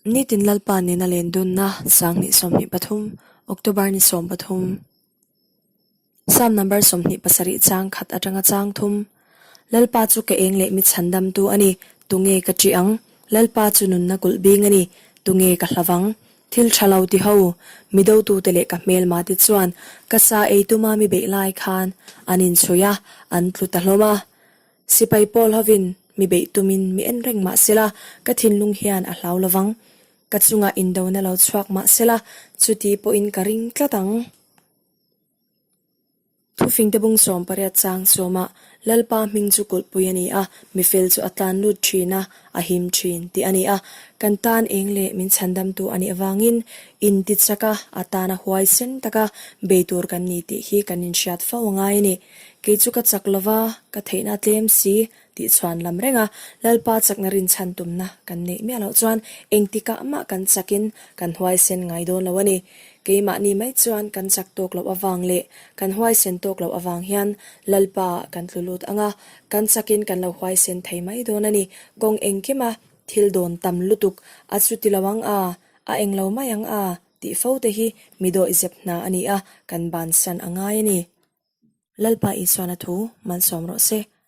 Nitin Lalpa nena len dunna 2023 October ni 13 Psalm number 27 chang khat atanga chang thum Lalpa chu ka eng leh mi chhandamtu a ni, tunge ka ṭih ang? Lalpa chu nunna kulh bing a ni, tunge ka hlavang? Thil ṭha lo ti ho, mi dotute leh ka hmelma te chuan ka sa ei tuma mi beih lai khan an inchhui a, an tlu ta hlawm a. Sipai pawl hovin mi beih tumin mi en reng mah sela, ka thinlung hian a hlau lovang. Ka chungah indona lo chhuak mah sela, chuti pawhin ka ring tlat ang. Thufingte bung 18 chang sawmah, Lalpa hming chu kulhpui a ni a, mifel chu a tlan lut thin a, a him thin, tih a ni a. Kan tan eng leh min chhandamtu a nih avangin inti chak a, a tana huaisen taka bei tur kan ni tih hi kan inhriat fo a ngai a ni. Kei chu ka chak lova, ka theihna a tlem si tih chhuan lam reng a, Lalpa chakna rinchhan tumna kan neih miah loh chuan engtikah mah kan chakin kan huaisen ngai dawn lo a ni. Keimahni mai chuan kan chak tawk loh avang leh kan huaisen tawk loh avang hian Lalpa kan tlu lut ang a, kan chakin kan lo huaisen thei mai dawn a ni. Kawng engkima thil dawn tam lutuk a chuti lo ang a, a englo mai ang a tih fo te hi mi dawihzep hna a ni a, kan bansan a ngai a ni. Lalpa Isuana thu malsawm rawh se.